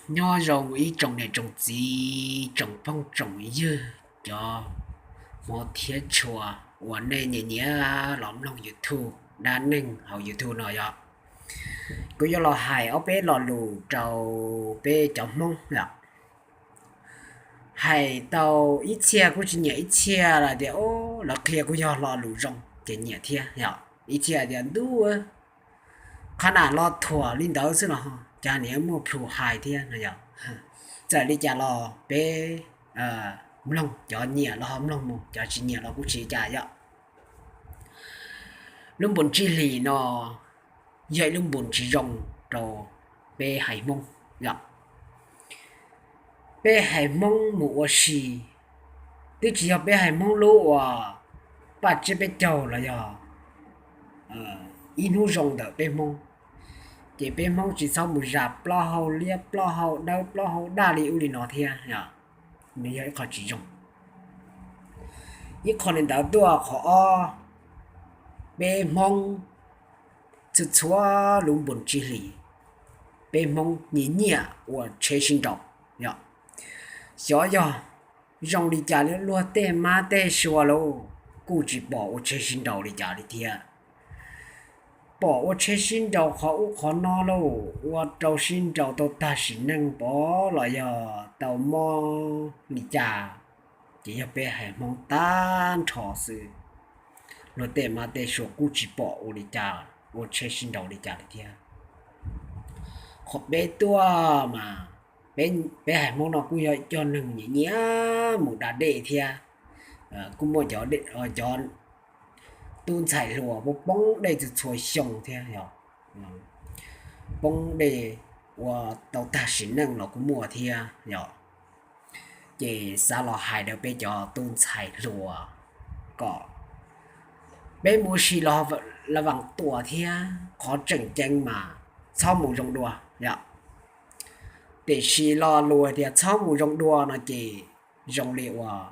Nyob zoo ib tsoom niam tsoom txiv, tsoom phooj tsoom ywg, cov hmov thiab tshua uas nej nyiam nyiam los mloog YouTube dab neeg hauv YouTube no yog. Kuv yuav los hais ob peb lo lus rau peb cov Hmoob yom. Hais tau ib txhia kuj tsis nyiam, ib txhia los tias lawv qhia kuj yog lo lus zoo ces nyiam thiab yom. Ib txhia tias ntuj, qhov nas los thuam li ntawd xwb los cas niam muaj plhus hais thiab no yom. Txawm li cas los peb mloog, cov nyiam los ho mloog mus, cov tsis nyiam los kuj tsis li cas yom. Lub npun tsib hlis no yog ib lub npun tsis zoo rau peb haiv Hmoob yom. Peb haiv Hmoob mus ua si, twb tsis yog peb haiv Hmoob lub uas paj tsiab peb caug los yog ib hnub zoo ntawm peb Hmoob, ces peb Hmoob tsis txhob mus zam plaub hau liab plaub hau dawb plaub hau daj li ub li no thiab, nws yog ib qho tsis zoo. Ib qho li ntawd tuaj qhov ob, peb Hmoob txhua txhua lub npun tsib hlis, peb Hmoob nyiam nyiam ua tsheb sib nraus yom. Xyov yog zoo li cas li, luag tej mab tej sua lauj, kuj tsis pom ua tsheb sib nraus li cas li thiab. Pom ua tsheb sib nraus qhov ub qhov no lauj, ua rau sib nraus tau tag sim neej pom los yog tau mob li cas, ces yog peb haiv Hmoob tag nrho xwb. Luag tej mab tej sua kuj tsis pom ua li cas, ua tsheb sib nraus li cas li thiab. Qhov peb tuaj mas, peb haiv Hmoob no kuj yog ib co neeg nyiam nyiam mus da dej thiab. Kuj muaj cov tub ntxhais hluas poob dej txhua txhua xyoo thiab yom. Poob dej ua tau tag sim neej los kuj muaj thiab yom. Ces xav los hais rau peb cov tub ntxhais hluas kom peb mus ua si los vam tuam thiab, qhov tseem ceeb mas txhob mus zoo dua yom. Tiam sis lo lus tias txhob mus zoo dua no ces zoo li uas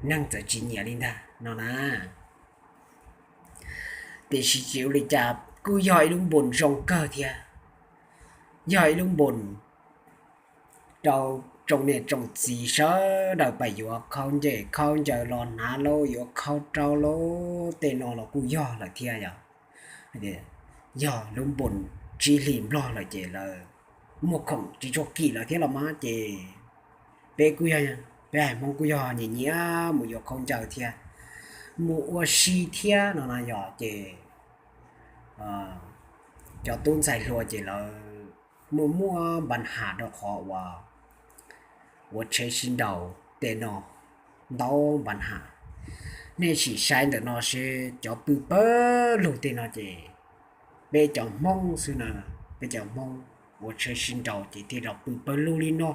neeg txawm tsis nyiam li ntag no na. Tiam sis tsis ua li cas, kuj yog ib lub npun zoo kawg thiab, yog ib lub npun rau tsoom niam tsoom txiv sawv daws pab yuav khaub ncaws khaub ncaws los hnav lauj, yuav khaub rau lauj, tej no los kuj yog lawm thiab yom. Yog lub npun tsib hlis Nplog lawm ces lawv muag khoom tsis tshua kim lawm thiab los mas ces peb kuj yog, peb haiv Hmoob kuj yog nyiam nyiam mus yuav khaub ncaws thiab, mus ua si thiab no na yom. Ces cov tub ntxhais hluas ces lawv muaj muaj npa nham rau qhov uas ua tsheb sib nraus tej no ntau npa nham. Nej sim saib ntawm no seb cov pw pawg lug tej no ces peb cov Hmoob xwb na, peb cov Hmoob ua tsheb sib nraus ces thiaj li pw pawg lug li no.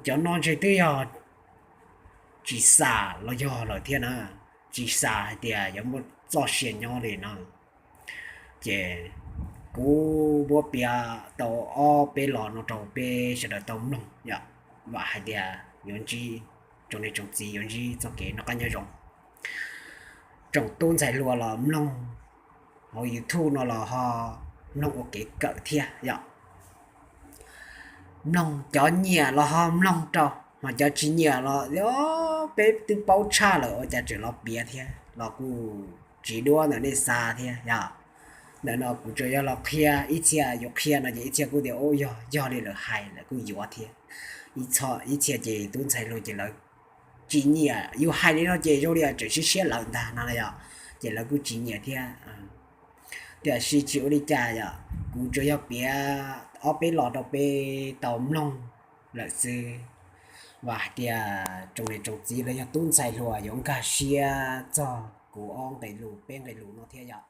Cov no ntshe twb yog tsis xam los yog lawm thiab na, tsis xam hais tias yuav muaj txoj sia nyob li no. Ces kuv muab piav tau ob peb lo no rau peb sawv daws tau mloog yom, vam hais tias yuav ntsib, tsoom niam tsoom txiv yuav ntsib txoj kev noj qab nyob zoo. Tsoom tub ntxhais hluas los mloog hauv YouTube no los ho mloog ua kev kawm thiab yom. Mloog, cov nyiam los ho mloog rau, ho cov tsis nyiam los peb twb paub tshaj lawm ua cas tseem los piav thiab los kuj tsis duab ntawm nej xav thiab yom. Ntawm no kuv tsuas yog los qhia, ib txhia yuav qhia no ces ib txhia kuj tias yog, yog li lawv hais lawv kuj yuav thiab. Ib txhia ces tub ntxhais hluas ces lawv tsis nyiam yus hais li no ces zoo li tseem siab siab lawv ntag no yom, ces lawv kuj tsis nyiam thiab. Tiam sis tsis ua li cas yom, kuv tsuas yog piav ob peb lo rau peb tau mloog lawm xwb. Vam hais tias tsoom niam tsoom txiv los yog tub ntxhais hluas yuav nkag siab txog kuv ob nqe lus peb nqe lus no thiab yom.